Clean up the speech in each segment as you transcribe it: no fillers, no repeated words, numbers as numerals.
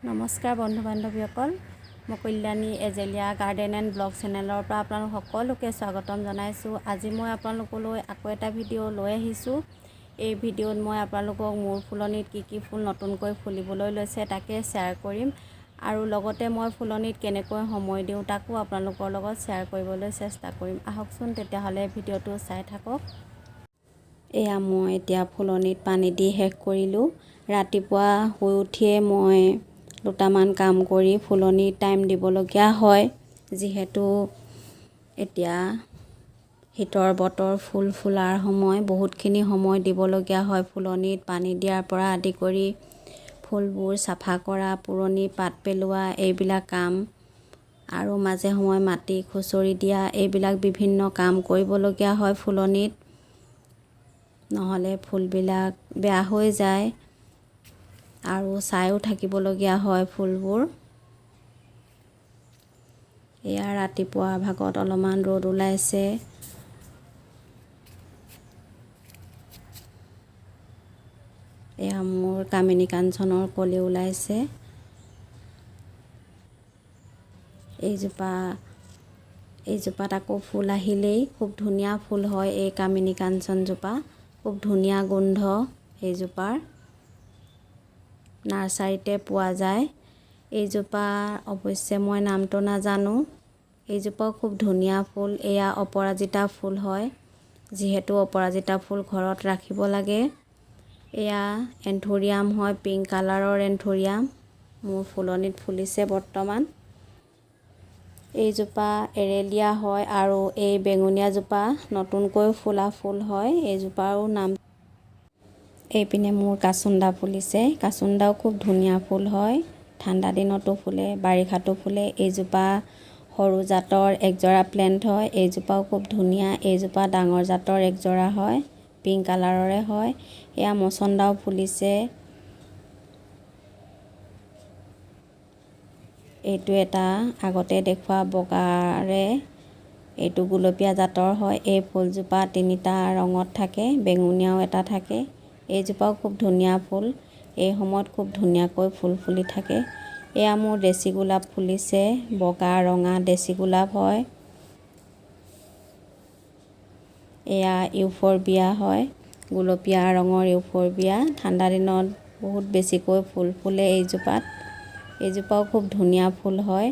নমস্কাৰ বন্ধু বান্ধৱীসকল, মই কল্যাণী এজেলিয়া গাৰ্ডেন এণ্ড ব্লগ চেনেলৰ পৰা আপোনালোক সকলোকে স্বাগতম জনাইছোঁ। আজি মই আপোনালোকলৈ আকৌ এটা ভিডিঅ' লৈ আহিছোঁ। এই ভিডিঅ'ত মই আপোনালোকক মোৰ ফুলনিত কি কি ফুল নতুনকৈ ফুলিবলৈ লৈছে তাকে শ্বেয়াৰ কৰিম আৰু লগতে মই ফুলনিত কেনেকৈ সময় দিওঁ তাকো আপোনালোকৰ লগত শ্বেয়াৰ কৰিবলৈ চেষ্টা কৰিম। আহকচোন তেতিয়াহ'লে ভিডিঅ'টো চাই থাকক। এয়া মই এতিয়া ফুলনিত পানী দি শেষ কৰিলোঁ। ৰাতিপুৱা শুই উঠিয়ে মই দুটামান কাম কৰি ফুলনিত টাইম দিবলগীয়া হয়, যিহেতু এতিয়া শীতৰ বতৰ, ফুল ফুলাৰ সময়। বহুতখিনি সময় দিবলগীয়া হয় ফুলনিত, পানী দিয়াৰ পৰা আদি কৰি ফুলবোৰ চাফা কৰা, পুৰণি পাত পেলোৱা, এইবিলাক কাম আৰু মাজে সময়ে মাটি খুচৰি দিয়া, এইবিলাক বিভিন্ন কাম কৰিবলগীয়া হয় ফুলনিত। নহ'লে ফুলবিলাক বেয়া হৈ যায় আৰু চায়ো থাকিবলগীয়া হয় ফুলবোৰ। এয়া ৰাতিপুৱা ভাগত অলপমান ৰ'দ ওলাইছে। এয়া মোৰ কামিনী কাঞ্চনৰ কলি ওলাইছে। এইজোপা এইজোপাত আকৌ ফুল আহিলেই, খুব ধুনীয়া ফুল হয়। এই কামিনী কাঞ্চনজোপা খুব ধুনীয়া গোন্ধ এইজোপাৰ। নাৰ্চাৰীতে পোৱা যায় এইজোপা। অৱশ্যে মই নামটো নাজানো। এইজোপাও খুব ধুনীয়া ফুল। এয়া অপৰাজিতা ফুল হয়, যিহেতু অপৰাজিতা ফুল ঘৰত ৰাখিব লাগে। এয়া এন্থৰিয়াম হয়, পিংক কালাৰৰ এন্থৰিয়াম মোৰ ফুলনিত ফুলিছে বৰ্তমান। এইজোপা এৰেলিয়া হয় আৰু এই বেঙুনীয়াজোপা নতুনকৈ ফুলা ফুল হয়। এইজোপাৰো নাম। এইপিনে মোৰ কাচুন্দা ফুলিছে। কাচুন্দাও খুব ধুনীয়া ফুল হয়। ঠাণ্ডা দিনতো ফুলে, বাৰিষাতো ফুলে। এইজোপা সৰু জাতৰ একজোৰা প্লেণ্ট হয়। এইজোপাও খুব ধুনীয়া। এইজোপা ডাঙৰ জাতৰ একজোৰা হয়, পিংক কালাৰৰে হয়। এয়া মচন্দাও ফুলিছে। এইটো এটা আগতে দেখুওৱা বগাৰে, এইটো গুলপীয়া জাতৰ হয়। এই ফুলজোপা তিনিটা ৰঙত থাকে, বেঙুনীয়াও এটা থাকে। এইজোপাও খুব ধুনীয়া ফুল। এই সময়ত খুব ধুনীয়াকৈ ফুল ফুলি থাকে। এয়া মোৰ দেশী গোলাপ ফুলিছে, বগা ৰঙা দেশী গোলাপ হয়। এয়া ইউফৰবিয়া হয়, গুলপীয়া ৰঙৰ ইউফৰবিয়া। ঠাণ্ডা দিনত বহুত বেছিকৈ ফুল ফুলে এইজোপাত। এইজোপাও খুব ধুনীয়া ফুল হয়।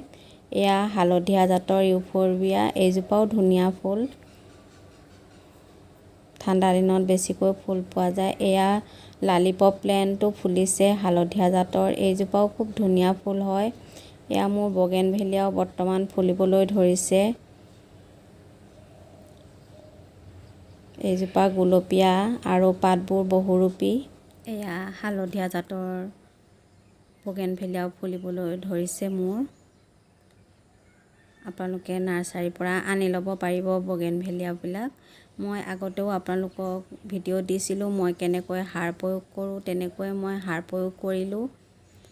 এয়া হালধীয়া জাতৰ ইউফৰবিয়া, এইজোপাও ধুনীয়া ফুল। ঠাণ্ডা দিনত বেছিকৈ ফুল পোৱা যায়। এয়া লালিপপ প্লেণ্টটো ফুলিছে, হালধীয়া জাতৰ। এইজোপাও খুব ধুনীয়া ফুল হয়। এয়া মোৰ বগেনভেলিয়াও বৰ্তমান ফুলিবলৈ ধৰিছে। এইজোপা গুলপীয়া আৰু পাতবোৰ বহুৰূপী। এয়া হালধীয়া জাতৰ বগেনভেলিয়াও ফুলিবলৈ ধৰিছে মোৰ। আপোনালোকে নাৰ্চাৰীৰ পৰা আনি ল'ব পাৰিব বগেনভেলিয়াবিলাক। মই আগতেও আপোনালোকক ভিডিঅ' দিছিলোঁ মই কেনেকৈ সাৰ প্ৰয়োগ কৰোঁ। তেনেকৈ মই সাৰ প্ৰয়োগ কৰিলোঁ।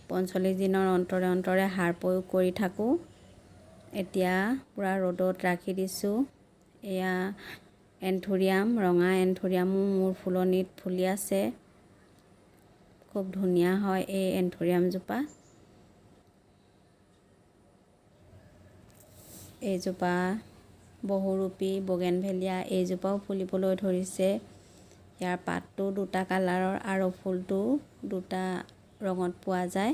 45 দিনৰ অন্তৰে অন্তৰে সাৰ প্ৰয়োগ কৰি থাকোঁ। এতিয়া পূৰা ৰ'দত ৰাখি দিছোঁ। এয়া এন্থুৰিয়াম, ৰঙা এন্থুৰিয়ামো মোৰ ফুলনিত ফুলি আছে। খুব ধুনীয়া হয় এই এন্থুৰিয়ামজোপা। এইজোপা বহুৰূপী বগেনভেলিয়া, এইজোপাও ফুলিবলৈ ধৰিছে। ইয়াৰ পাতটো দুটা কালাৰৰ আৰু ফুলটো দুটা ৰঙত পোৱা যায়।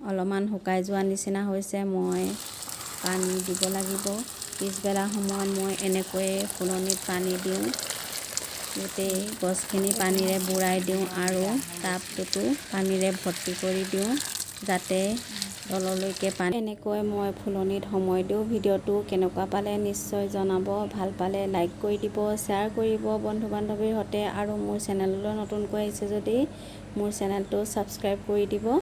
অলপমান শুকাই যোৱা নিচিনা হৈছে, মই পানী দিব লাগিব। পিছবেলা সময়ত মই এনেকৈয়ে ফুলনিত পানী দিওঁ। গোটেই গছখিনি পানীৰে বুৰাই দিওঁ আৰু টাবটোতো পানীৰে ভৰ্তি কৰি দিওঁ, যাতে তললৈকে পানী। এনেকৈ মই ফুলনিত সময় দিওঁ। ভিডিঅ'টো কেনেকুৱা পালে নিশ্চয় জনাব। ভাল পালে লাইক কৰি দিব, শ্বেয়াৰ কৰিব বন্ধু বান্ধৱীৰ সৈতে আৰু মোৰ চেনেললৈ নতুনকৈ আহিছে যদি মোৰ চেনেলটো ছাবস্ক্ৰাইব কৰি দিব।